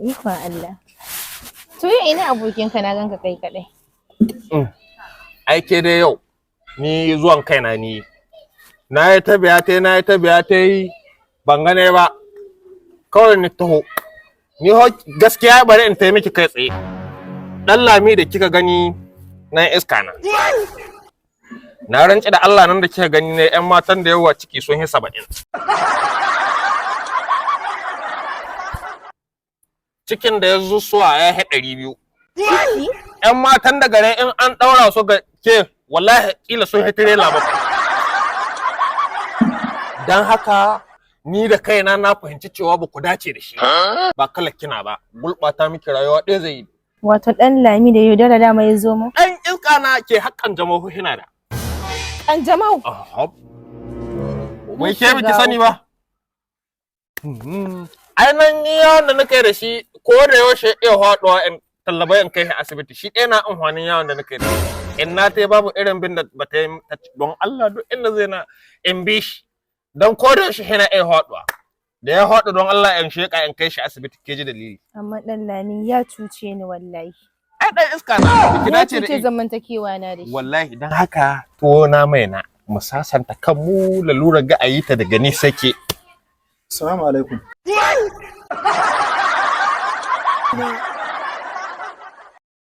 Ikon Allah. To yau ina abokinka, na ganka kai kaɗai? Ai ke dai yau ni zuwan kaina, ni na yi ta biya ta, na yi ta biya ta, yi ban gane ba, kawai ni taho. Ni ho gaskiya bari in taimaki kai tsaye, dan Lami da kika gani na iska na, na rantsi da Allah, nan da kika gani ne yan matan da yawa ciki sun yi 70, cikin da ya zusuwa ya yi 200. Ciki? Yan matan da gare in an ɗaura su ga ke, wallahi kila sun yi tirela 7. Don haka ni da kaina na fahimci cewa ba ku dace da shi ba, kala kina ba, gurɓata miki rayuwa ɗaya zai yi. Wato ɗan Lami da yaudara dama ya zo mu. Ɗan iska na ke haƙƙan jama'u hina da. An jama'u. Wai ke biki sani ba? Ai nan ni yawon da nake da shi ko da yaushe iya haɗuwa in tallaba in kai shi asibiti, shi ɗaya na amfanin yawon da nake da shi. In na ta babu irin bin da ba ta yi don Allah duk inda zai na in bi shi, don ko da yaushe yana iya haɗuwa, da ya haɗu don Allah in sheƙa in kai shi asibiti, ke ji dalili. Amma ɗan Lami ya cuce ni wallahi. Ai ɗan iska na biki Ya dace da cuce zamantakewa na da shi. Wallahi don haka to na mai na mu sasanta kanmu, lalura ga a yi ta daga ni sai ke. Assalamu alaikum.